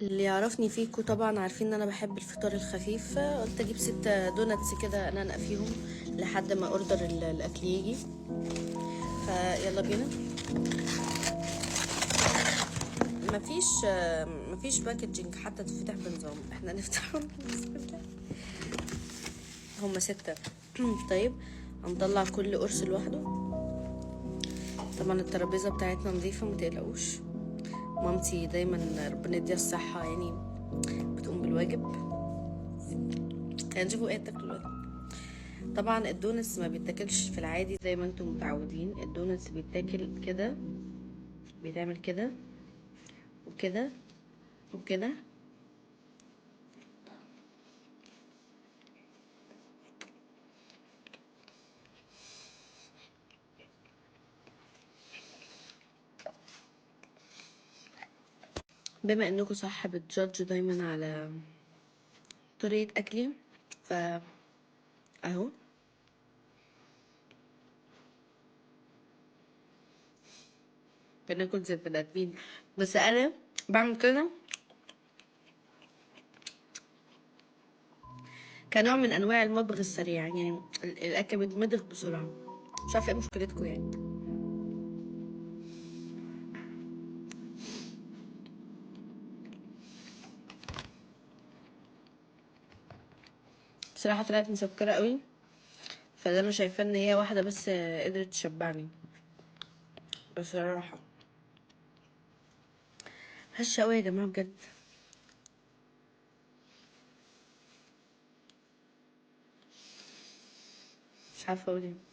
اللي يعرفني فيكو طبعا عارفين ان انا بحب الفطار الخفيف، قلت اجيب 6 donuts كده انقنق فيهم لحد ما order الاكل يجي. فيلا بينا. مفيش packaging حتى تفتح بنظام، احنا نفتحهم بسم الله. هما 6. طيب هنطلع كل قرص لوحده. طبعا الترابيزة بتاعتنا نظيفة ما تقلقوش، مامتي دايما ربنا يديها الصحة يعني بتقوم بالواجب. هنشوفوا ايه تاكلوا دلوقتي. طبعا ال donuts ما بيتاكلش في العادي زي ما انتم متعودين، ال donuts بيتاكل كده، بيتعمل كده وكده وكده. بما انكم صح بتجادجوا دايما على طريقة اكلي، ف اهو بناكل زي البني ادمين، بس انا بعمل كده كنوع من انواع المضغ السريع، يعني الاكل بيتمضغ بسرعة. مش عارفه ايه مشكلتكم يعني. بصراحة طلعت مسكرة قوي، فده انا شايفة ان هي واحدة بس قدرت تشبعني بصراحة. هشة قوي يا جماعة بجد. مش عارفة اقول ايه.